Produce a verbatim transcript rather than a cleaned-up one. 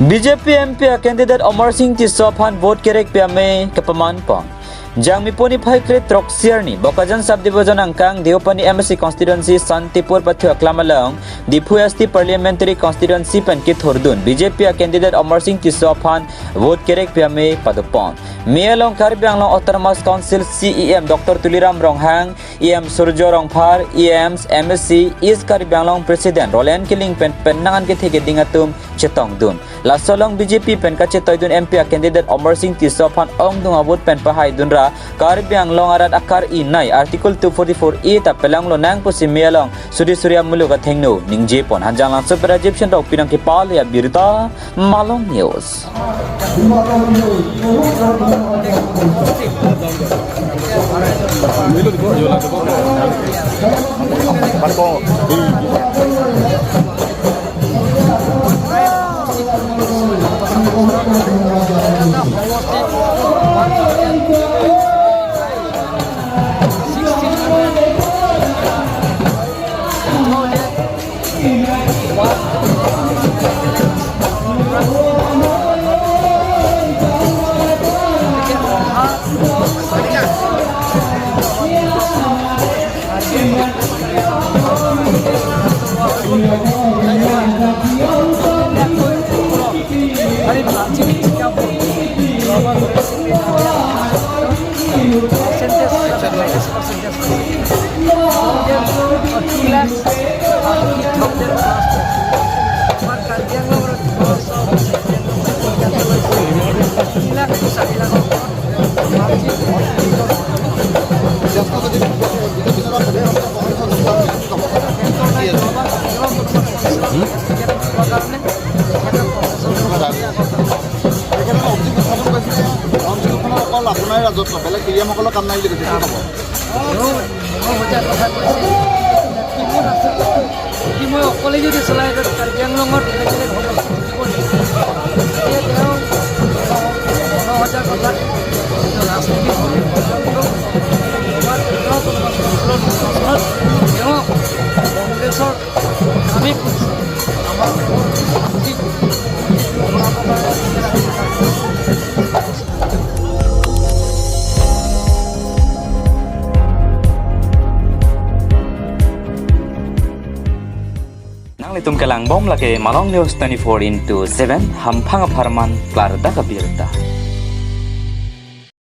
B J P M P a candidate Amarsing Tisso aphan vote kerek pi ame kapaman pon. Jangmi poni phai kre throksi arni, Bokajan subdivision angkang Deopani M A C constituency Santipur pathu aklam along, Diphu S T parliamentary constituency pen kethurdun B J P a candidate Amarsing Tisso aphan vote kerek pi ame padopon. Mei along Karbi Anglong Autonomous Council C E M Doctor Tuliram Ronghang, E M Surjo Rongphar, E Ms, M A C, East Karbi Anglong President Roland Killing pen pen nang an kethe keding atum chetongdun. Laso along B J P pen kachetoidun M P a candidate Amarsing Tisso aphan ongdung a-vote pen pahaidun ra Karbi Anglong arat akar-i nei Article two forty-four A ta pelanglo nang pusi mei along suri suri amuluk athengno ningje pon. Hanjanglangso pen Rajiv Shenrok pen nangkepale abirta Malong News. আপোনাৰ ৰাজত্ব, বেলেগ T D M সকলৰ কাম নাই বুলি কৈছে, কি ক'ব? কি মই অকলে যদি চলাই, এতিয়া কাৰ্বি আংলঙত বেলেগ বেলেগ হ'ব, থাকিব নেকি? এতিয়া তেওঁ দহ হাজাৰ টকাত ৰাজনীতি কৰি তেওঁ কংগ্ৰেছৰ আমি Nanglitum kelang bom lake Malong News twenty-four into seven, hamphang apharman klardak abirta.